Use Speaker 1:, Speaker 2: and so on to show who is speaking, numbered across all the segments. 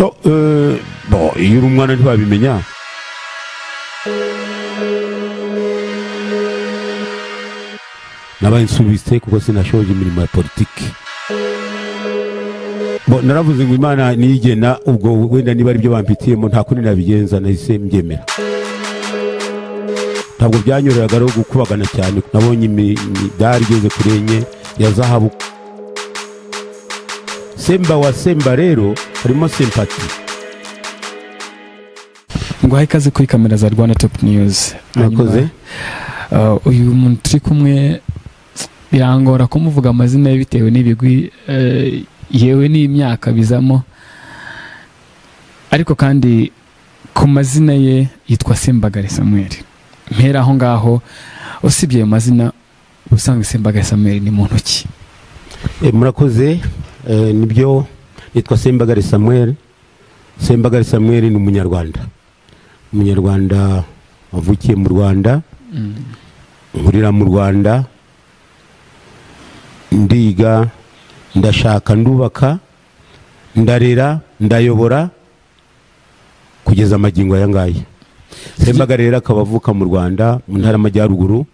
Speaker 1: Bon, iyo uri umwana ntiwabimenya. Nabaye nsubitse kuko sinashoje imirimo ya politiki. Bon, naravuze ngo Imana niyigena, ubwo wenda niba ari byo bampitiyemo nta kundi nabigenza, nahise mbyemera. Ntabwo byanyoroheraga rero gukubagana cyane, nabonye imidari igeze kuri 4 ya zahabu. Semba wa Semba rero harimo sympathy.
Speaker 2: Ngo ikaze kuri kamera za Rwanda Top News.
Speaker 1: Murakoze.
Speaker 2: Uyu muntu turi kumwe birangora kumuvuga amazina ye bitewe n'ibigwi yewe n'imyaka bizamo, ariko kandi ku mazina ye yitwa Sembagare Samuel. Mpera aho ngaho, usibye ayo mazina ubusanzwe Sembagare Samuel ni muntu ki?
Speaker 1: Murakoze. Nibyo, nitwa Sembagare Samuel. Sembagare Samuel ni umunyarwanda, umunyarwanda wavukiye mu Rwanda, nkurira mu Rwanda, ndiga, ndashaka, ndubaka, ndarera, ndayobora kugeza amagingo aya ngaya. Sembagare rero akaba avuka mu Rwanda, mu ntara y'Amajyaruguru,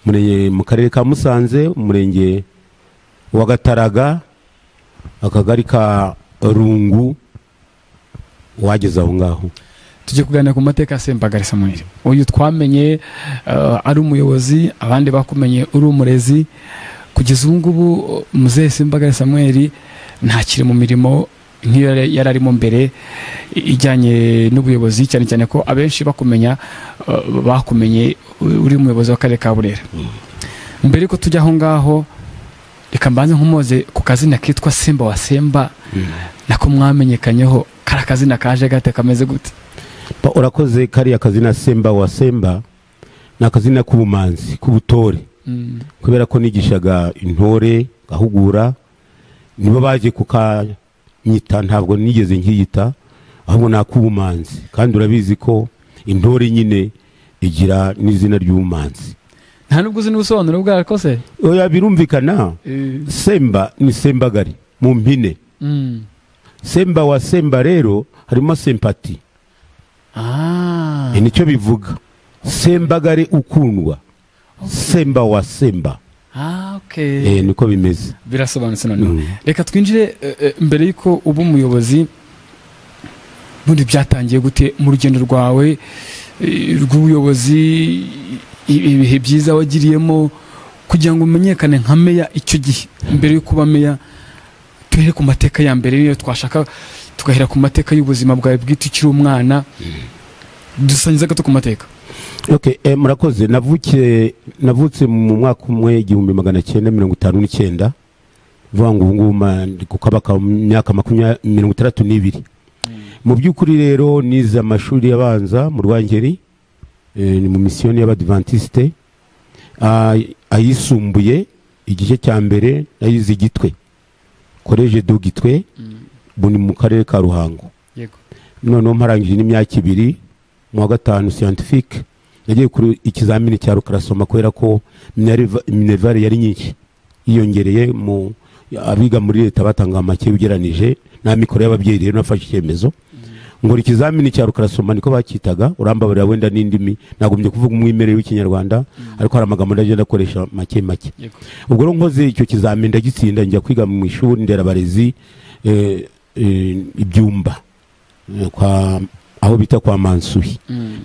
Speaker 1: mu karere ka Musanze, umurenge wa Gataraga, akagari ka Rungu, wageze aho ngaho.
Speaker 2: Tujye kuganira ku mateka ya Sembagare Samuel. Uyu twamenye ari umuyobozi, abandi bakumenye uri umurezi. Kugeza ubu ngubu muzehe Sembagare Samuel ntakiri mu mirimo nk'iyo yari arimo mbere ijyanye n'ubuyobozi, cyane cyane ko abenshi bakumenya bakumenye uri umuyobozi w'akarere ka Burera. Mbere ko tujya aho ngaho, reka mbanze nkumoze ku kazina kitwa Semba wa Semba, nako mwamenyekanyeho. Kari akazina kaje gate, kameze gute?
Speaker 1: Urakoze. Kariya kazina Semba wa Semba ni akazina k'ubumanzi, k'ubutore, kubera ko nigishaga intore gahugura, nibo baje kukanyita, ntabwo nigeze nkiyita, ahubwo ni ak'ubumanzi. Kandi urabizi ko intore nyine igira n'izina ry'ubumanzi.
Speaker 2: Nta nubwo uzi n'ubusobanuro bwarwo se?
Speaker 1: Oya, birumvikana. Semba ni Sembagare mu mpine. Semba wa Semba rero harimo sympathy. Nicyo bivuga. Sembagare ukundwa, Semba wa Semba. Niko bimeze.
Speaker 2: Birasobanutse noneho. Reka twinjire mbere yuko uba umuyobozi, bundi byatangiye gute mu rugendo rwawe rw'ubuyobozi, ibihe byiza wagiriyemo kugira ngo umenyekane nka meya icyo gihe? Mbere yo kuba meya, tuhere ku mateka ya mbere, niyo twashaka tugahera ku mateka y'ubuzima bwawe bwite ukiri umwana. Dusangiza gato ku mateka.
Speaker 1: Okay, murakoze. Navutse mu mwaka umwe 1959, vuga ngo ubu ngubu ndi kukabaka myaka 62. Mu by'ukuri rero nize amashuri abanza mu Rwangeri, ni mu misiyoni y'Abadventiste. Ayisumbuye igice cya mbere nayize Gitwe, Collège de Gitwe, buni mu karere ka Ruhango.
Speaker 2: Yego.
Speaker 1: Noneho mparangije n'imyaka 2 mu wa 5 scientifique, nagiye kuri ikizamini cya rukarasoma kubera ko minerval yari nyinshi yiyongereye, mu abiga muri leta batanga make ugeranije na mikoro y'ababyeyi. Rero nafashe icyemezo ngora ikizamini cya rukarasoma, niko bakitaga. Urambabarira wenda n'indimi nagombye kuvuga umwimerere w'ikinyarwanda, ariko hari amagambo ndagenda akoresha make make. Ubwo rero nkoze icyo kizamini ndagitsinda, njya kwiga mu ishuri nderabarezi ibyumba kwa aho bita kwa Mansuhi.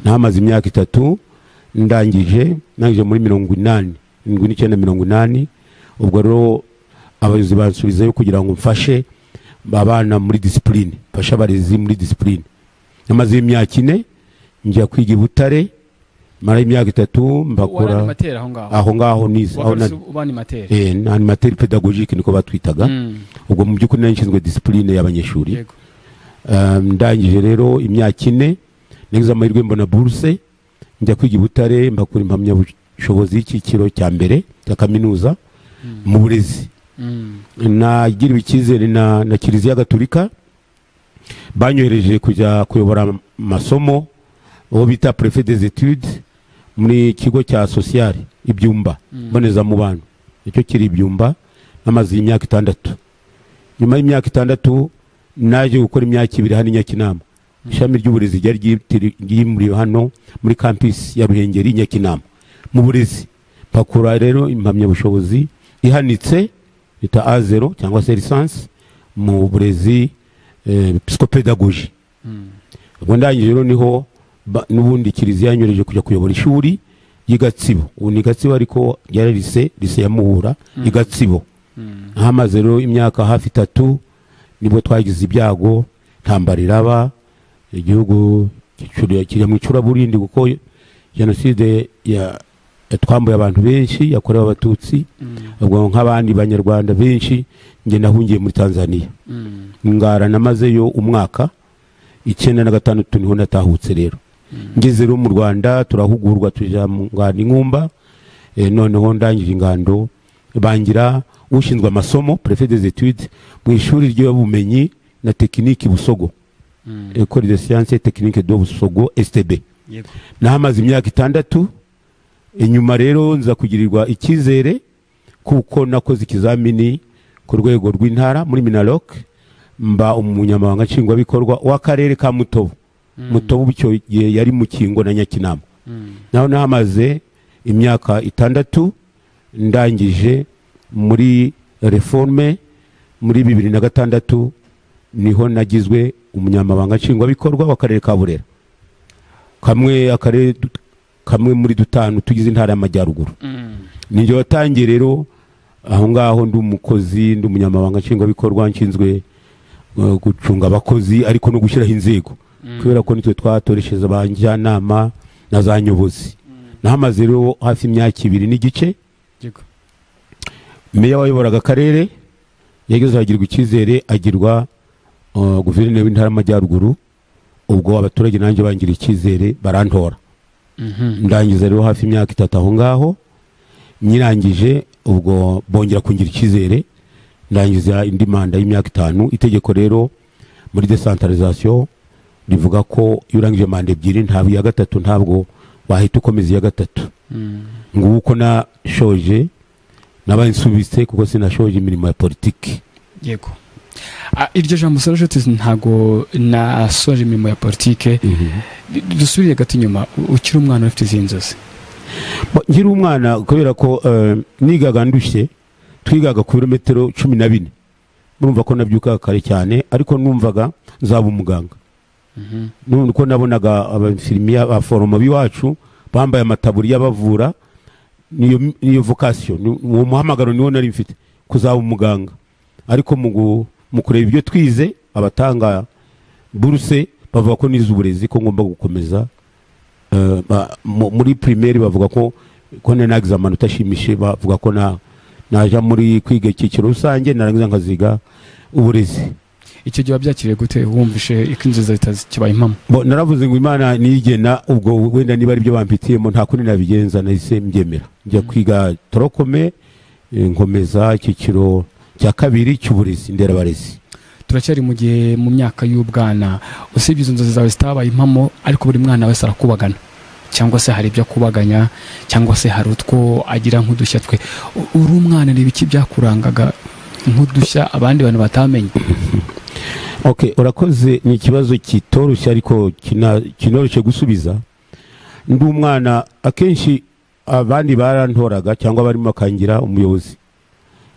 Speaker 1: Nahamaze imyaka 3, ndangije muri 89, 79 80. Ubwo rero abayobozi bansubizayo kugira ngo mfashe abana muri discipline, mfashe abarezi muri discipline. Namaze imyaka 4, njya kwiga i Butare, mara imyaka 3 mbakora aho ngaho nize aho
Speaker 2: na
Speaker 1: animateur pédagogique niko batwitaga. Ubwo mu by'ukuri nari nshinzwe discipline y'abanyeshuri. Ndangije rero imyaka 4, nagize amahirwe mbona bourse, njya kwiga i Butare, mbakura impamyabushobozi y'icyiciro cya mbere cya kaminuza mu burezi. Nagiriwe icyizere na Kiliziya Gatolika, banyohereje kujya kuyobora amasomo uwo bita préfet des études muri kigo cya social ibyumba mbonezamubano, icyo kiri ibyumba. Namaze imyaka 6. Nyuma y'imyaka 6 Naje gukora imyaka 2 hano i Nyakinama, ishami ry'uburezi ryari ryimuriwe hano muri campus ya Ruhengeri Nyakinama mu burezi. Pakura rero impamyabushobozi ihanitse bita A0 cyangwa se licence mu burezi psychopedagogie. Ubwo ndangije rero niho n'ubundi kiliziya yanyoreje kujya kuyobora ishuri y'Igatsibo. Ubu ni Gatsibo ariko yari lycée ya Muhura Igatsibo. Hamaze rero imyaka hafi 3 nibwo twagize ibyago, ntambara iraba, igihugu kijya mu icuraburindi kuko jenoside yatwambuye abantu benshi yakorewe abatutsi. Ubwo nk'abandi banyarwanda benshi nge nahungiye muri Tanzania. Ngara namazeyo umwaka 96 niho natahutse rero. Ngeze rero mu Rwanda turahugurwa tuja mu ngando Inkumba. Noneho ndangije ingando bangira ushinzwe amasomo préfet des études mu ishuri ry'ubumenyi na tekiniki Busogo. École de sciences et techniques de Busogo STB. Nahamaze imyaka 6. Inyuma rero nza kugirirwa icyizere kuko nakoze ikizamini ku rwego rw'intara muri Minaloc, mba umunyamabanga nshingwabikorwa w'akarere ka Mutobo. Mutobo icyo gihe yari mu Kingo na Nyakinama. Naho nahamaze imyaka 6. Ndangije muri reforme muri 2006 niho nagizwe umunyamabanga nshingwabikorwa w'akarere ka Burera, kamwe akarere kamwe muri dutanu tugize intara y'Amajyaruguru. Ninjye watangiye rero aho ngaho ndi umukozi, ndi umunyamabanga nshingwabikorwa nshinzwe gucunga abakozi ariko no gushyiraho inzego, kubera ko nitwe twatoresheje abanjyanama na za nyobozi. Nahamaze rero hafi imyaka 2 n'igice. Meya wayoboraga akarere yageze agirwa icyizere, agirwa guverineri w'intara y'Amajyaruguru. Ubwo abaturage nanjye bangira icyizere barantora. Ndangiza rero hafi imyaka 3 aho ngaho. Nyirangije ubwo bongera kungira icyizere, ndangiza indi manda y'imyaka 5. Itegeko rero muri decentralisation rivuga ko iyo urangije manda 2 ntabwo iya 3 ntabwo wahita ukomeza iya 3. Nguko nashoje nabaye nsubitse kuko sinashoje imirimo ya politiki.
Speaker 2: Yego. Iryo jambo soje ntago nasoje imirimo ya politike. Dusubire gato inyuma, ukiri umwana ufite izihe nzozi?
Speaker 1: Nkiri umwana kubera ko nigaga ndushye, twigaga ku birometero 14. Murumva ko nabyuka kare cyane, ariko numvaga nzaba umuganga. Nuko nabonaga abafirimiya abaforoma biwacu bambaye amataburi y'abavura, niyo vocation, uwo muhamagaro niwo nari mfite, kuzaba umuganga. Ariko mu kureba ibyo twize, abatanga buruse bavuga ko nize uburezi ko ngomba gukomeza. Muri primaire bavuga ko nagize amanota ashimishije, bavuga ko naja muri kwiga icyiciro rusange narangiza nkaziga uburezi.
Speaker 2: Icyo gihe wabyakiriye gute wumvishe ikinzozi zitakibaye impamo?
Speaker 1: Naravuze ngo Imana niyigena, ubwo wenda niba ari byo bampitiyemo nta kundi nabigenza, nahise mbyemera njya kwiga torokome, nkomeza icyiciro cya 2 cy'uburezi nderabarezi.
Speaker 2: Turacyari mu gihe mu myaka y'ubwana, usibye izo nzozi zawe zitabaye impamo, ariko buri mwana wese arakubagana, cyangwa se hari ibyo akubaganya, cyangwa se hari utwo agira nk'udushya twe. Uri umwana ni ibiki byakurangaga nk'udushya abandi bantu batamenye?
Speaker 1: Okay, urakoze. Ni ikibazo kitoroshye ariko kinoroshye gusubiza. Ndi umwana akenshi abandi barantoraga cyangwa barimo bakangira umuyobozi.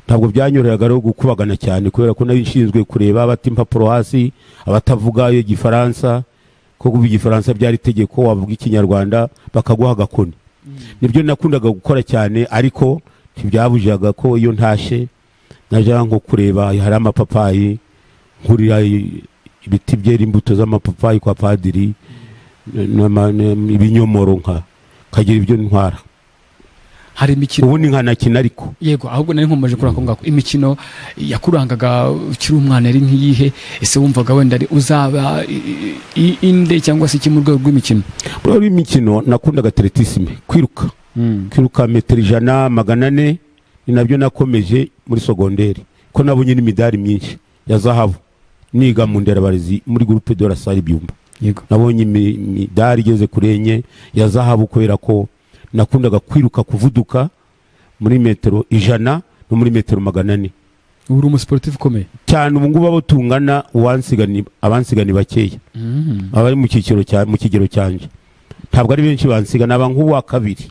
Speaker 1: Ntabwo byanyoroheraga rero gukubagana cyane kubera ko nari nshinzwe kureba abata impapuro hasi, abatavuga igifaransa, ko kuvuga igifaransa byari itegeko, wavuga ikinyarwanda bakaguha agakoni. Nibyo nakundaga gukora cyane, ariko ntibyabujaga ko iyo ntashe najya nko kureba hari amapapayi, nkurira ibiti byera imbuto z'amapapayi kwa padiri, ibinyomoro nkagira ibyo ntwara.
Speaker 2: Hari imikino
Speaker 1: ubundi nkanakina ariko.
Speaker 2: Yego, ahubwo nari nkomeje kuri ako ngako. Imikino yakurangaga ukiri umwana ari nkiyihe? Ese wumvaga wenda ari uzaba inde cyangwa se iki mu rwego rw'imikino?
Speaker 1: Muri imikino nakundaga atletisme, kwiruka. Kwiruka metero 100, 400, ni nabyo nakomeje muri secondaire, ko nabonye n'imidari myinshi ya zahabu niga mu nderabarezi muri groupe de la salle Byumba.
Speaker 2: Yego.
Speaker 1: Nabonye imidari igeze kuri 4 ya zahabu kubera ko nakundaga kwiruka kuvuduka muri metero 100 no muri metero 400.
Speaker 2: Uri umusiporutifu ukomeye
Speaker 1: cyane. Ubu ngubu abo tungana abansiga ni bakeya. Abari mu cyiciro cya mu kigero cyanjye ntabwo ari benshi bansiga, naba nk'uwa kabiri.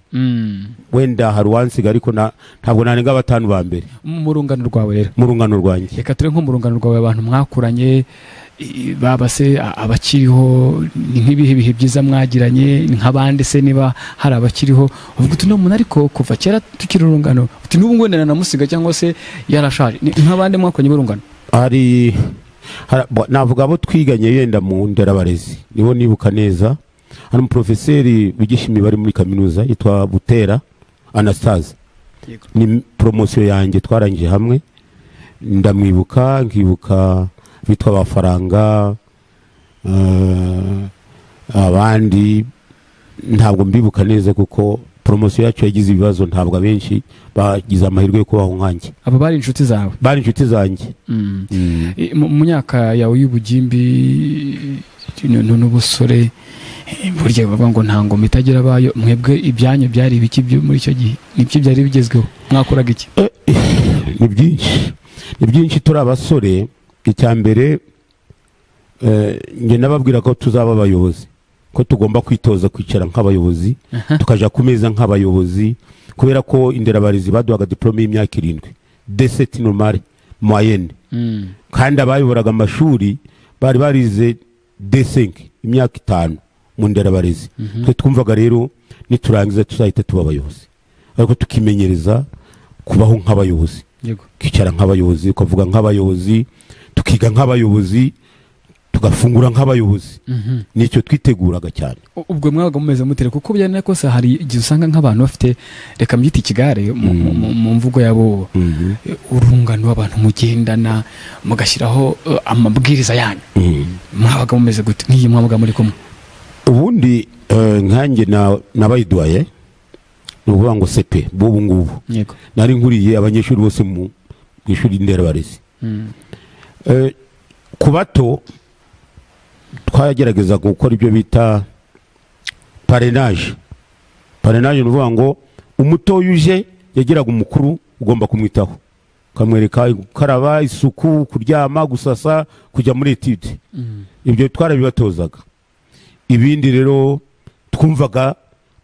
Speaker 1: Wenda hari uwansiga, ariko ntabwo narenga batanu ba mbere.
Speaker 2: Mu rungano rwawe rero?
Speaker 1: Mu rungano rwanjye.
Speaker 2: Reka ture nko mu rungano rwawe, abantu mwakuranye, baba se abakiriho, ni nk'ibihe bihe byiza mwagiranye nk'abandi se, niba hari abakiriho uvuga uti uno muntu ariko kuva kera tukiri urungano, uti n'ubu ngo namusiga cyangwa se yarashaje, ni nk'abandi mwakuranye b'urungano?
Speaker 1: Hari navuga abo twiganye yenda mu nderabarezi nibo nibuka neza. Hari umuprofeseri wigisha imibare muri kaminuza yitwa Butera Anastase. Ni promosiyo yanjye, twarangije hamwe, ndamwibuka. Nkibuka bitwa Abafaranga, abandi ntabwo mbibuka neza kuko promosiyo yacu yagize ibibazo, ntabwo abenshi bagize amahirwe yo kubaho nkanjye.
Speaker 2: Abo bari inshuti zawe?
Speaker 1: Bari inshuti zanjye.
Speaker 2: Mu myaka yawe y'ubugimbi n'ubusore, burya bavuga ngo nta ngoma itagira abayo, mwebwe ibyanyu byari ibiki muri icyo gihe? Nibyo byari bigezweho, mwakoraga iki?
Speaker 1: Ni byinshi, ni byinshi. Turi abasore, icya mbere njye nababwira ko tuzaba abayobozi, ko tugomba kwitoza kwicara nk'abayobozi, tukajya ku meza nk'abayobozi, kubera ko inderabarezi baduhaga diplome y'imyaka 7, D7 normale moyenne, kandi abayoboraga amashuri bari barize D5, imyaka 5 mu nderabarezi. Twe twumvaga rero niturangiza tuzahita tuba abayobozi, ariko tukimenyereza kubaho nk'abayobozi, kwicara nk'abayobozi, ukavuga nk'abayobozi, tukiga nk'abayobozi, tugafungura nk'abayobozi. Nicyo twiteguraga cyane.
Speaker 2: Ubwo mwabaga mumeze mutere? Kuko byari kose hari igihe usanga nk'abantu bafite, reka mbyite ikigare mu mvugo yabo, urungano abantu mugendana mugashyiraho amabwiriza yanyu. Mwabaga mumeze gute nk'iyi mwabaga muri kumwe?
Speaker 1: Ubundi nkanjye nabayiduhaye, ni ukuvuga ngo sepe b'ubu ngubu nari nkuriye abanyeshuri bose mu ishuri nderabarezi. Ku bato twagerageza gukora ibyo bita parrainage. Parrainage ni ukuvuga ngo umutoya uje yageraga umukuru ugomba kumwitaho, ukamwereka gukaraba, isuku, kuryama, gusasa, kujya muri etude. Ibyo twarabibatozaga. Ibindi rero twumvaga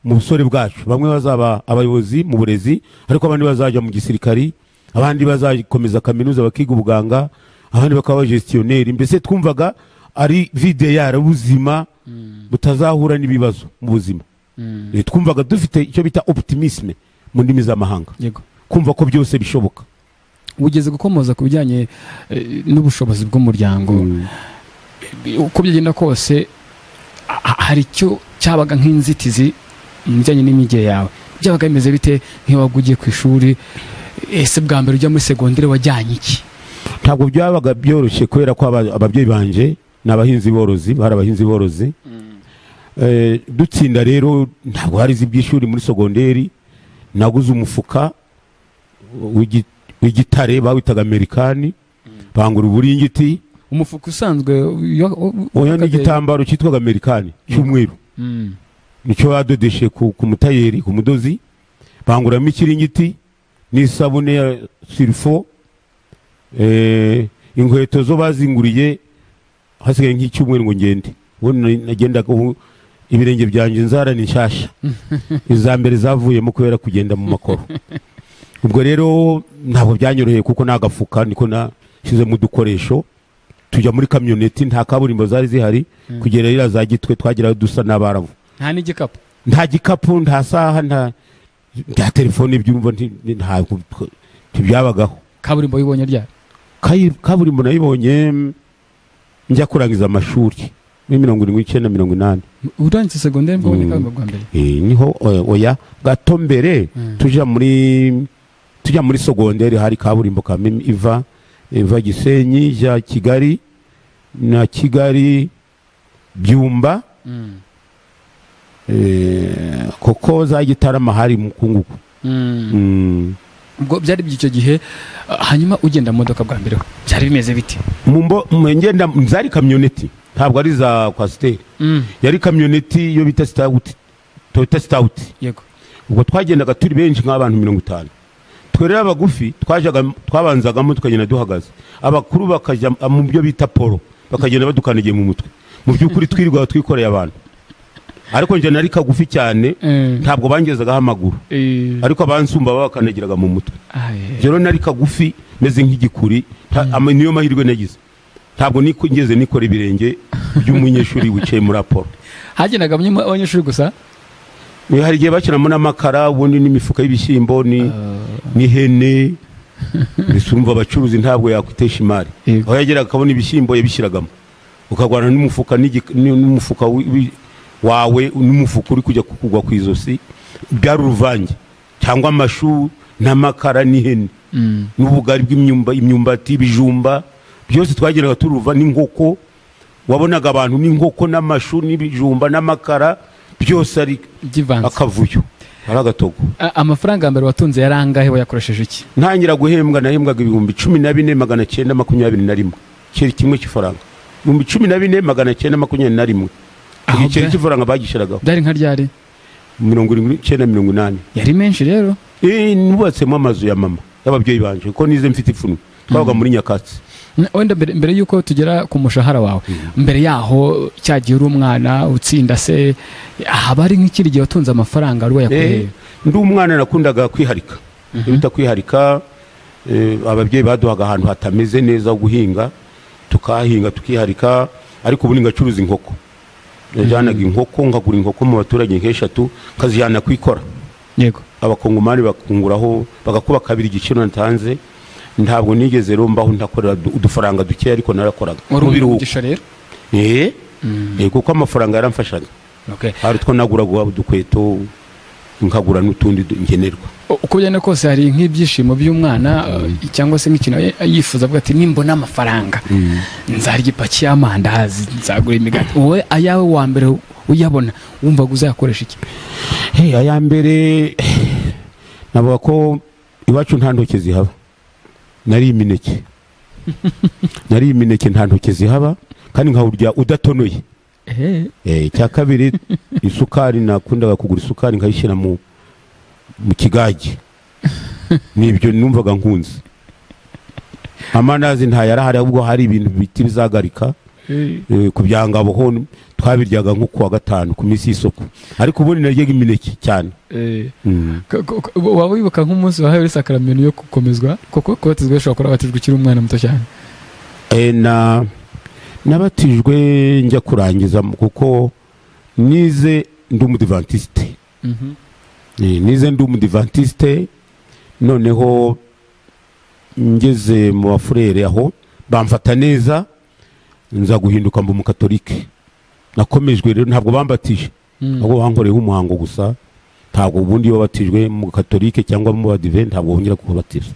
Speaker 1: mu busore bwacu bamwe bazaba abayobozi mu burezi, ariko abandi bazajya mu gisirikari, abandi bazakomeza kaminuza bakiga ubuganga, abandi bakaba abagestionnaire. Mbese twumvaga ari vide yara ubuzima butazahura n'ibibazo mu buzima. Twumvaga dufite icyo bita optimisme mu ndimi z'amahanga, kumva ko byose bishoboka.
Speaker 2: Ugeze gukomoza ku bijyanye n'ubushobozi bw'umuryango, uko byagenda kose hari icyo cyabaga nk'inzitizi mu bijyanye n'imyigire yawe, byabaga bimeze bite nk'iyo wabaga ugiye ku ishuri? Ese bwa mbere ujya muri segonderi wajyanye iki?
Speaker 1: Ntabwo byabaga byoroshye kubera ko ababyeyi banje ni abahinzi borozi, bari abahinzi borozi. Dutsinda rero ntabwo hari iby'ishuri muri segonderi. Naguze umufuka w'igitare bawitaga amerikani, bangura uburingiti.
Speaker 2: Umufuka usanzwe?
Speaker 1: Oya, n'igitambaro cyitwaga amerikani cy'umweru, nicyo badodeshe ku mutayeri, ku mudozi, banguramo ikiringiti n'isabune ya sulfo. Inkweto zo bazinguriye hasigaye nk'icyumweru ngo ngende. Ubundi nagendaga ibirenge byanjye nzara ni nshyashya, iza mbere zavuyemo kubera kugenda mu makoro. Ubwo rero ntabwo byanyoroheye kuko nagafuka niko nashyizemo udukoresho, tujya muri kamyoneti, nta kaburimbo zari zihari kugera iriya za Gitwe, twagerayo dusa n'abarabu.
Speaker 2: Nta n'igikapu?
Speaker 1: Nta gikapu, nta saha, nta telefone, ibyumva ntabwo ntibyabagaho.
Speaker 2: Kaburimbo wibonye ryari?
Speaker 1: Kaburimbo nayibonye njya kurangiza amashuri muri 79, 80.
Speaker 2: Urangije segonderi mbwo ubonye kaburimbo bwa mbere?
Speaker 1: Niho, oya, gato mbere. Tujya muri segonderi hari kaburimbo kameme iva Gisenyi ijya Kigali na Kigali Byumba, kuko za Gitarama hari mukungugu.
Speaker 2: Ubwo byari by'icyo gihe. Hanyuma ugenda mu modoka bwa mbere byari bimeze bite?
Speaker 1: Ngenda zari kamyoneti, ntabwo ari za kwasiteri, yari kamyoneti yo bita Stout, Toyota Stout. Ubwo twagendaga turi benshi nk'abantu 50. Twe rero abagufi twabanzagamo tukagenda duhagaze, abakuru bakajya mu byo bita polo, bakagenda badukandagiye mu mutwe. Mu by'ukuri twirirwaga twikoreye abantu, ariko njye nari kagufi cyane, ntabwo bangezagaho amaguru, ariko abansumba babakandagiraga mu mutwe. Rero nari kagufi meze nk'igikuri, niyo mahirwe nagize, ntabwo ngeze nikora ibirenge by'umunyeshuri wicaye muri apolo.
Speaker 2: Hagendaga abanyeshuri gusa?
Speaker 1: Hari igihe bakinamo n'amakara, ubundi n'imifuka y'ibishyimbo n'ihene. Urumva abacuruzi ntabwo yakwitesha imari, aho yageraga akabona ibishyimbo yabishyiragamo, ukagwana n'umufuka n'umufuka wawe n'umufuka uri kujya kugwa ku izosi, byari uruvange, cyangwa amashu n'amakara n'ihene n'ubugari bw'imyumbati, ibijumba byose twageraga turuva, n'inkoko. Wabonaga abantu n'inkoko n'amashu n'ibijumba n'amakara byose ari akavuyo, ari agatogo.
Speaker 2: Amafaranga mbere watunze yari angahe, wayakoresheje iki?
Speaker 1: Ntangira guhembwa nahembwaga 14,921, kimwe cy'ifaranga 14,921. Igiceri cy'ifaranga bagishiragaho
Speaker 2: byari nka ryari?
Speaker 1: 79 80.
Speaker 2: Yari menshi rero.
Speaker 1: Nubatsemo amazu ya mama y'ababyeyi banje, kuko nize mfite ipfunwe, twabaga muri nyakatsi.
Speaker 2: Wenda mbere yuko tugera ku mushahara wawe, mbere yaho cyagiye uri umwana utsinda se, haba ari nk'ikindi gihe watunze amafaranga ari wayakuye?
Speaker 1: Ndi umwana nakundaga kwiharika, bita kwiharika. Ababyeyi baduhaga ahantu hatameze neza ho guhinga, tukahinga tukiharika, ariko ubundi ngacuruza inkoko. Najyanaga inkoko, nkagura inkoko mu baturage nk'eshatu, nkazijyana kwikora.
Speaker 2: Yego.
Speaker 1: Abakongomani bakunguraho, bagakuba kabiri igiciro natanze. Ntabwo nigeze rero mbaho ntakorera udufaranga duke, ariko narakoraga
Speaker 2: mu biruhuko rero.
Speaker 1: Kuko amafaranga yaramfashaga. Hari utwo naguraga udukweto, nkagura n'utundi ngenerwa.
Speaker 2: Uko byane kose hari nk'ibyishimo by'umwana cyangwa se nk'ikintu yifuza, avuga ati nimbona amafaranga nzarya ipaki y'amandazi, nzagura imigati. Wowe ayawe wa mbere uyabona wumvaga uzayakoresha iki?
Speaker 1: Aya mbere navuga ko iwacu nta ntoki zihaba. Nari imineke, nari imineke nta ntoki zihaba, kandi nkawurya udatonoye. Icya kabiri isukari, nakundaga kugura isukari nkayishyira mu kigage. Nibyo numvaga nkunze. Amandazi ntayarahari, ahubwo hari ibintu biti bizagarika ku byangabo ho twabiryaga nko kuwa gatanu ku minsi y'isoko, ariko ubundi naryaga imineke cyane.
Speaker 2: Waba wibuka nk'umunsi wahawe isakaramentu yo gukomezwa, kuko kubatizwa bishobora kuba wabatijwe ukiri umwana muto cyane?
Speaker 1: Nabatijwe njya kurangiza, kuko nize ndi umudivantiste. Nize ndi umudivantiste, noneho ngeze mu bafurere aho bamfata neza, nza guhinduka mba umukatolike. Nakomejwe rero, ntabwo bambatije, ahubwo bankoreyeho umuhango gusa. Ntabwo ubundi iyo wabatijwe mu katolike cyangwa mu badive ntabwo wongera kubatiza.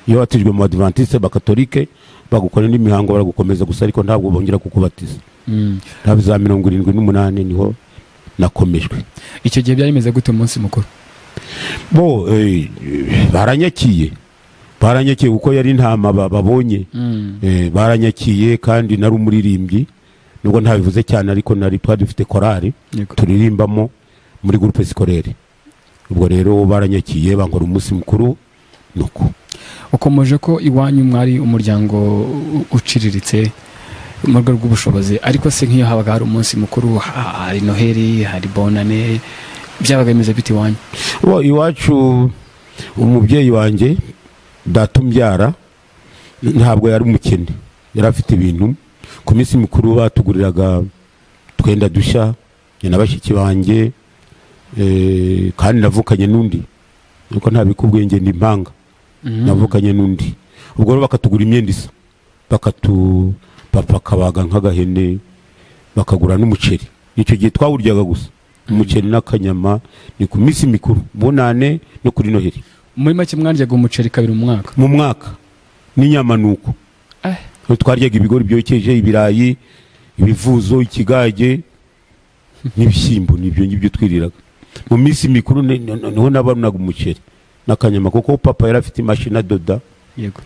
Speaker 1: Iyo wabatijwe mu badivantiste bakatolike bagukora n'imihango baragukomeza gusa, ariko ntabwo bongera kukubatiza. Ntabwo za 78 niho nakomejwe.
Speaker 2: Icyo gihe byari bimeze gute umunsi mukuru?
Speaker 1: Bo baranyakiye, baranyakiye kuko yari intama babonye. Baranyakiye kandi nari umuririmbyi, nubwo ntabivuze cyane, ariko nari twari dufite korali turirimbamo muri groupe scolaire. Ubwo rero baranyakiye bankora umunsi mukuru. Nuko
Speaker 2: ukomeje ko iwanyu mwari umuryango uciriritse mu rwego rw'ubushobozi, ariko se nk'iyo habaga hari umunsi mukuru, hari Noheli, hari Bonane, byabaga bimeze bite iwanyu?
Speaker 1: Bo iwacu umubyeyi wanjye data umbyara ntabwo yari umukene, yari afite ibintu. Ku minsi mikuru batuguriraga twenda dushya na bashiki banjye, kandi navukanye n'undi, nuko ntabikubwenge ndi impanga, navukanye n'undi. Ubwo rero bakatugura imyenda isa, papa kabaga nk'agahene, bakagura n'umuceri. Icyo gihe twawuryaga gusa umuceri n'akanyama, ni ku minsi mikuru Bonane no kuri Noheli.
Speaker 2: Muri make mwaryaga umuceri kabiri mu mwaka?
Speaker 1: Mu mwaka n'inyama nuko. Twaryaga ibigori byokeje, ibirayi, ibivuzo, ikigage n'ibishyimbo, nibyo ngibyo twiriraga. Mu minsi mikuru niho nabonaga umuceri n'akanyama, kuko papa yari afite imashini adoda.
Speaker 2: Yego.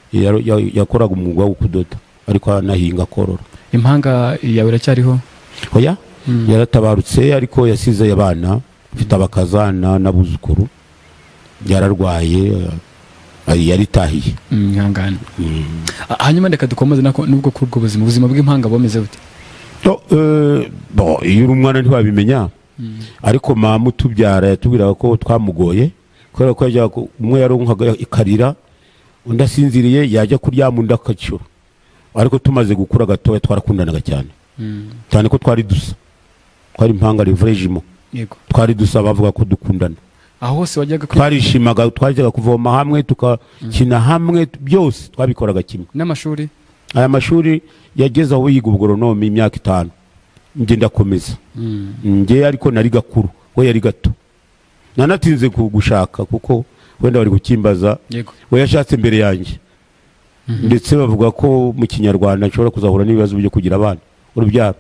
Speaker 1: Yakoraga umwuga wo kudoda, ariko anahinga korora.
Speaker 2: Impanga yawe iracyariho?
Speaker 1: Oya, yaratabarutse, ariko yasize abana, afite abakazana n'abuzukuru. Yararwaye Yari itahiye.
Speaker 2: Ihangane. Hanyuma reka dukomeze nako nubwo kuri ubwo buzima, ubuzima bw'impanga bumeze bute?
Speaker 1: Bon, iyo uri umwana ntiwabimenya. Ariko mama utubyara yatubwiraga ko twamugoye, kubera ko yajyaga umwe yaronkaga ikarira, undi asinziriye yajya kuryama undi akacyura. Ariko tumaze gukura gatoya twarakundanaga cyane. Cyane ko twari dusa. Twari impanga rivrejimo.
Speaker 2: Yego.
Speaker 1: Twari dusa bavuga ko dukundana.
Speaker 2: Aho hose wajyaga
Speaker 1: twarishimaga, twajyaga kuvoma hamwe, tukakina hamwe, byose twabikoraga kimwe.
Speaker 2: N'amashuri?
Speaker 1: Aya mashuri yageze aho yiga ubugoronome imyaka 5. Nge ndakomeza. Nge ariko nari gakuru, we yari gato. Nanatinze kugushaka kuko wenda bari gukimbaza. We yashatse imbere yanjye. Ndetse bavuga ko mu Kinyarwanda nshobora kuzahura n'ibibazo byo kugira abana, urubyaro.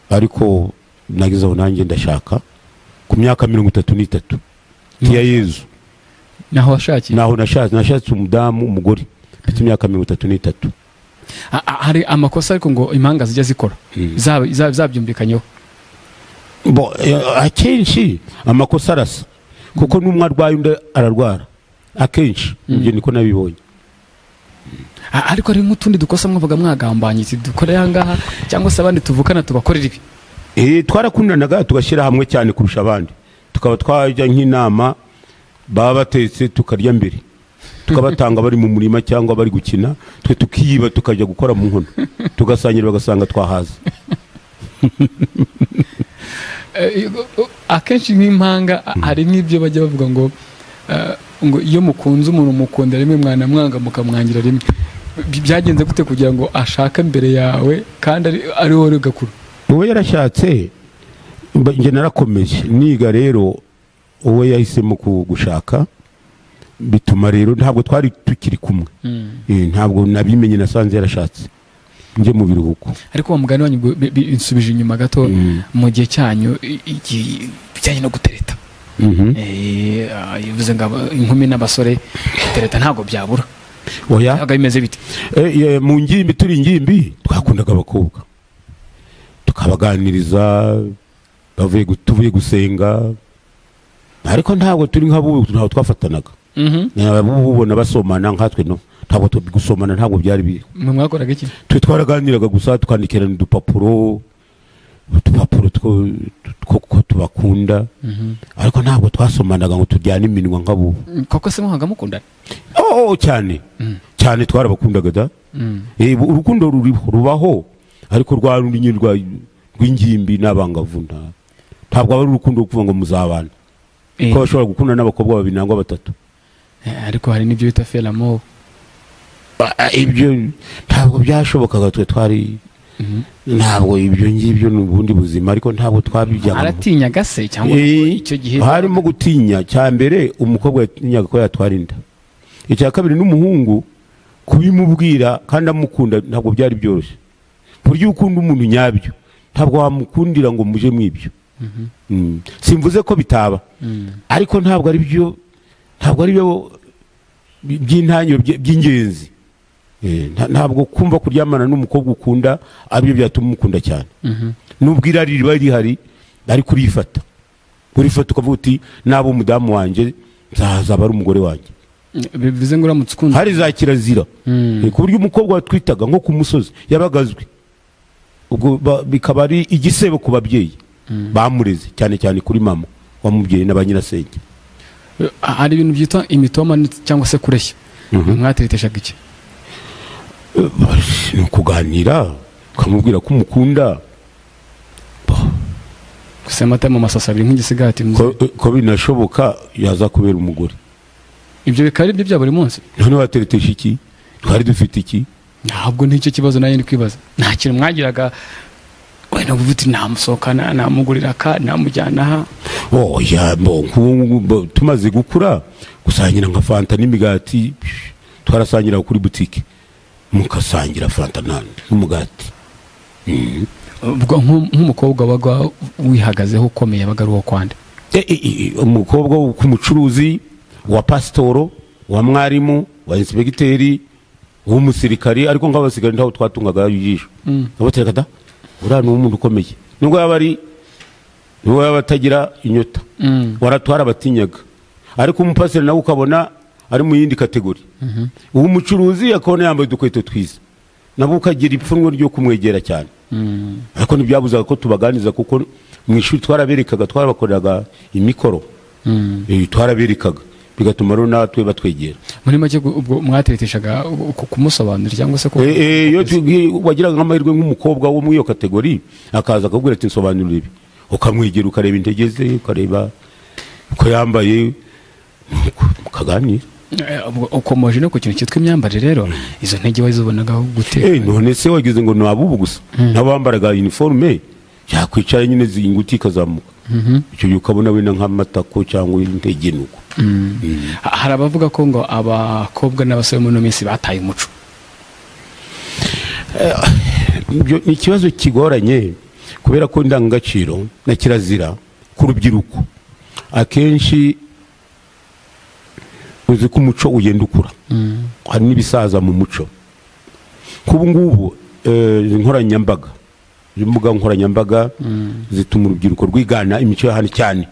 Speaker 1: Ariko nageze aho nanjye ndashaka ku myaka 33. Tiya Yezu.
Speaker 2: Naho washakiye?
Speaker 1: Naho nashatse, nashatse umudamu, umugore mfite imyaka 33.
Speaker 2: Hari amakosa ariko ngo impanga zijya zikora. Zabyumvikanyeho.
Speaker 1: Bo akenshi amakosa arasa kuko n'umwe arwaye undi ararwara. Akenshi ibyo niko nabibonye.
Speaker 2: Ariko hari nk'utundi dukosa mwavuga mwagambanye ati dukore ahangaha cyangwa se abandi tuvukana tubakorera ibi.
Speaker 1: Twarakundanaga tugashyira hamwe cyane kurusha abandi. Tukaba twajya nk'inama baba batetse tukarya mbere. Tukabatanga bari mu murima cyangwa bari gukina, twe tukiyiba tukajya gukora mu nkono. Tugasangira bagasanga twahaze.
Speaker 2: Akenshi nk'impanga hari nk'ibyo bajya bavuga ngo ngo iyo mukunze umuntu mukunda rimwe mwana mwanga mukamwangira rimwe. Byagenze gute kugira ngo ashake mbere yawe kandi ari wowe gakuru?
Speaker 1: Wowe yarashatse, nge narakomeje niga rero, wowe yahisemo kugushaka bituma rero ntabwo twari tukiri kumwe. Ntabwo nabimenye nasanze yarashatse nje mu biruhuko.
Speaker 2: Ariko wa mugani wanyu insubije inyuma gato mu gihe cyanyu bijyanye no gutereta. Bivuze ngo inkumi n'abasore gutereta ntabwo byabura.
Speaker 1: Oya.
Speaker 2: Ntabwo bimeze bite?
Speaker 1: Mu ngimbi turi ingimbi twakundaga abakobwa. Tukabaganiriza bavuye tuvuye gusenga. Ariko ntabwo turi nk'abo ntabwo twafatanaga. Ubona basomana nkatwe no ntabwo tugusomana ntabwo byari biri.
Speaker 2: Mwe mwakoraga iki?
Speaker 1: Twe twaraganiraga gusa tukandikirana udupapuro two tubakunda. Ariko ntabwo twasomanaga ngo turyane iminwa nk'abo.
Speaker 2: Koko se muhanga mukundana?
Speaker 1: Oh cyane. Cyane twarabakundaga da. Urukundo rubaho ariko rwa rundi nyine rw'ingimbi n'abangavu ntabwo ari urukundo kuvuga ngo muzabana. Ko bashobora gukundana n'abakobwa babiri nangwa batatu.
Speaker 2: Ariko hari n'ibyo bita felamo.
Speaker 1: Ibyo ntabwo byashobokaga twe twari ntabwo ibyo ngibyo n'ubundi buzima ariko ntabwo twabijyaga.
Speaker 2: Aratinyaga se cyangwa icyo gihe
Speaker 1: harimo gutinya. Cya mbere umukobwa yatinyaga ko yatwara inda. Icya kabiri n'umuhungu kubimubwira kandi amukunda ntabwo byari byoroshye. Buryo ukunda umuntu nyabyo ntabwo wamukundira ngo muje mwibyo. Simvuze ko bitaba. Ariko ntabwo ari byo, ntabwo ari byo by'intangiriro by'ingenzi. Ntabwo kumva kuryamana n'umukobwa ukunda abyo byatuma umukunda cyane. Nubwo irari riba rihari ariko urifata. Urifata ukavuga uti nabo umudamu wanjye nzazaba ari umugore wanjye.
Speaker 2: Bivuze ngo uramutse ukunda.
Speaker 1: Hari za kirazira. Ku buryo umukobwa watwitaga nko ku musozi yabagazwe. Ubwo bikaba ari igisebo ku babyeyi bamureze cyane cyane kuri mama wamubyeyi n'abanyirasenge.
Speaker 2: Hari ibintu byitwa imitoma cyangwa se kureshya. Mwatereteshaga iki?
Speaker 1: Ni ukuganira ukamubwira ko umukunda.
Speaker 2: Gusa amata mu masasa abiri nk'igisigati
Speaker 1: ko binashoboka yaza kubera umugore.
Speaker 2: Ibyo bikaba ari byo bya buri munsi.
Speaker 1: None wateretesha iki? Twari dufite iki?
Speaker 2: Ntabwo nicyo kibazo nayo ndi kwibaza. Nta kintu mwagiraga wenda uvuga uti namusohokana, namugurira aka, namujyana aha.
Speaker 1: Oya, tumaze gukura gusangira nka fanta n'imigati, twarasangira kuri butike. Mukasangira fanta n'umugati.
Speaker 2: Ubwo nk'umukobwa wabaga wihagazeho ukomeye yabaga ari uwo kwande.
Speaker 1: Umukobwa w'umucuruzi, wa pasitoro, wa mwarimu, wa inspekiteri, w'umusirikari, ariko nk'abasirikari ntaho twatungaga ijisho. Abatereka da uriya ni umuntu ukomeye. Nubwo yaba ari nubwo yaba atagira inyota. Waratwara batinyaga. Ariko umupasiteri nawe ukabona ari mu yindi catégorie. Ubu umucuruzi akabona yambaye udukweto twiza, nabo ukagira ipfunwe ryo kumwegera cyane. Ariko ntibyabuzaga ko tubaganiriza, kuko mu ishuri twaraberekaga, twarabakoreraga imikoro. Twaraberekaga, bigatuma rero natwe batwegera.
Speaker 2: Muri make ubwo mwatereteshaga kumusobanurira cyangwa se ko
Speaker 1: Iyo wagiraga nk'amahirwe nk'umukobwa wo muri iyo catégorie akaza akakubwira ati nsobanurira ibi, ukamwegera, ukareba intege ze, ukareba uko yambaye, mukaganira.
Speaker 2: Ukomoje no ku kintu cyitwa imyambarire rero, izo ntege wazibonagaho gute?
Speaker 1: None se wagize ngo ni abubu gusa? Nabo bambaraga uniforme, yakwicara nyine ingutiya ikazamuka, icyo gihe ukabona wenda nk'amatako cyangwa intege nuko.
Speaker 2: Hari abavuga ko ngo abakobwa n'abasore muri ino minsi bataye umuco.
Speaker 1: Ibyo ni ikibazo kigoranye, kubera ko indangagaciro na kirazira ku rubyiruko akenshi, uzi ko umuco ugenda ukura, hari n'ibisaza mu muco. Nk'ubu ngubu inkoranyambaga, imbuga nkoranyambaga zituma urubyiruko rwigana imico y'ahandi cyane,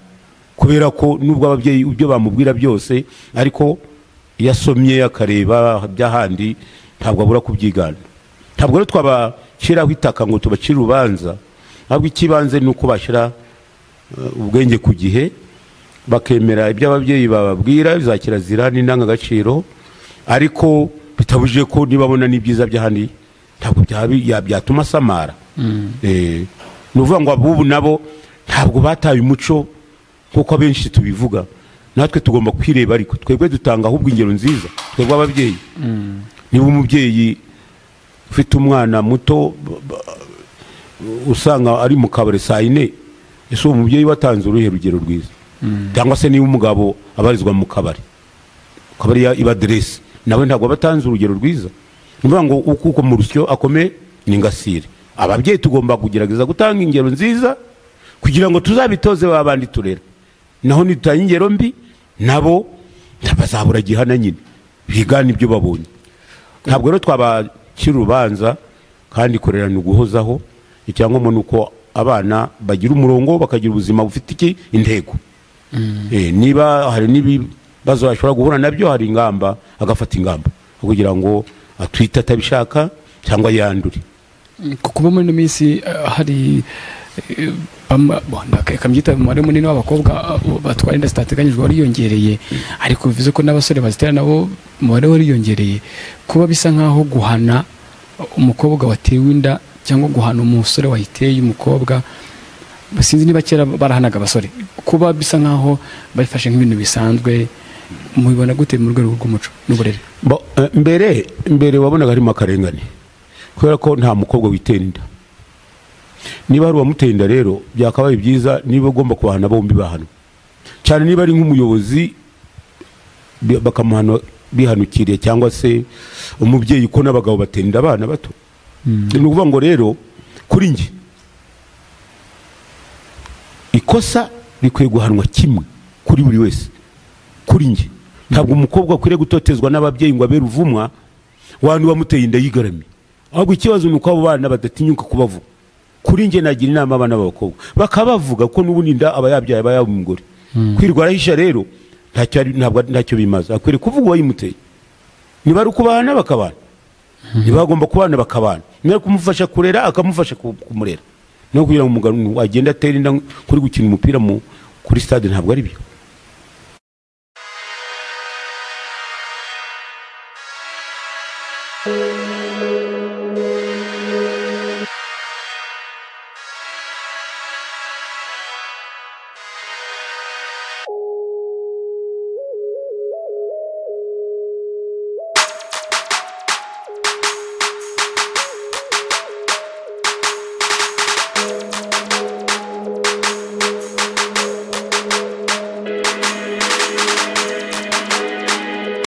Speaker 1: kubera ko nubwo ababyeyi ibyo bamubwira byose, ariko iyo asomye akareba by'ahandi ntabwo abura kubyigana. Ntabwo rero twabashyiraho itaka ngo tubacire urubanza, ahubwo icy'ibanze ni uko bashyira ubwenge ku gihe, bakemera ibyo ababyeyi bababwira za kirazira n'indangagaciro, ariko bitabujije ko nibabona n'ibyiza by'ahandi ntabwo byatuma asamara. Ni ukuvuga ngo abubu nabo ntabwo bataye umuco nk'uko abenshi tubivuga. Natwe tugomba kwireba, ariko twebwe dutanga ahubwo ingero nziza, twebwe ababyeyi. Niba umubyeyi ufite umwana muto usanga ari mu kabari saa yine, ese uwo mubyeyi watanze uruhe rugero rwiza? Cyangwa se niba umugabo abarizwa mu kabari, kabari iba aderesi, nawe ntabwo aba atanze urugero rwiza. Ni ukuvuga ngo uko mu rusyo akome ni ingasire. Ababyeyi tugomba kugerageza gutanga ingero nziza kugira ngo tuzabitoze ba bandi turera. Naho nidutanga ingero mbi, nabo bazabura gihana nyine, bigana ibyo babonye. Ntabwo rero twabacira urubanza, kandi korera ni uguhozaho. Icyangombwa ni uko abana bagira umurongo, bakagira ubuzima bufite iki intego. Niba hari n'ibibazo bashobora guhura nabyo, hari ingamba, agafata ingamba kugira ngo atwite atabishaka cyangwa yandure.
Speaker 2: Kuba muri ino minsi hari reka mbyita umubare munini w'abakobwa batwara inda zitateganyijwe wariyongereye, ariko bivuze ko n'abasore bazitera nabo umubare wariyongereye. Kuba bisa nk'aho guhana umukobwa watewe inda cyangwa guhana umusore wayiteye umukobwa, sinzi niba kera barahanaga abasore, kuba bisa nk'aho babifashe nk'ibintu bisanzwe, mubibona gute mu rwego rw'umuco n'uburere?
Speaker 1: Mbere wabonaga harimo akarengane, kubera ko nta mukobwa witera inda. Niba hari uwamuteye inda rero, byakabaye byiza niba ugomba kubahana bombi bahanwa, cyane niba ari nk'umuyobozi bakamuhana bihanukiriye, cyangwa se umubyeyi, ko n'abagabo batera inda abana bato. Ni ukuvuga ngo rero kuri njye ikosa rikwiye guhanwa kimwe kuri buri wese. Kuri njye ntabwo umukobwa akwiriye gutotezwa n'ababyeyi ngo abe ruvumwa wandi wamuteye inda yigaramiye, ahubwo ikibazo ni uko abo bana badatinyuka kubavuga. Kuri njye nagira inama abana b'abakobwa bakabavuga, ko n'ubundi inda aba yabyaye, aba yaba umugore. Kwirwa arahisha rero ntabwo ntacyo bimaze, akwiriye kuvuga uwayimuteye. Niba ari ukubana bakabana, niba bagomba kubana bakabana, niba ari kumufasha kurera akamufasha kumurera, no kugira ngo umugabo agende atere inda kuri gukina umupira kuri stade ntabwo ari byo.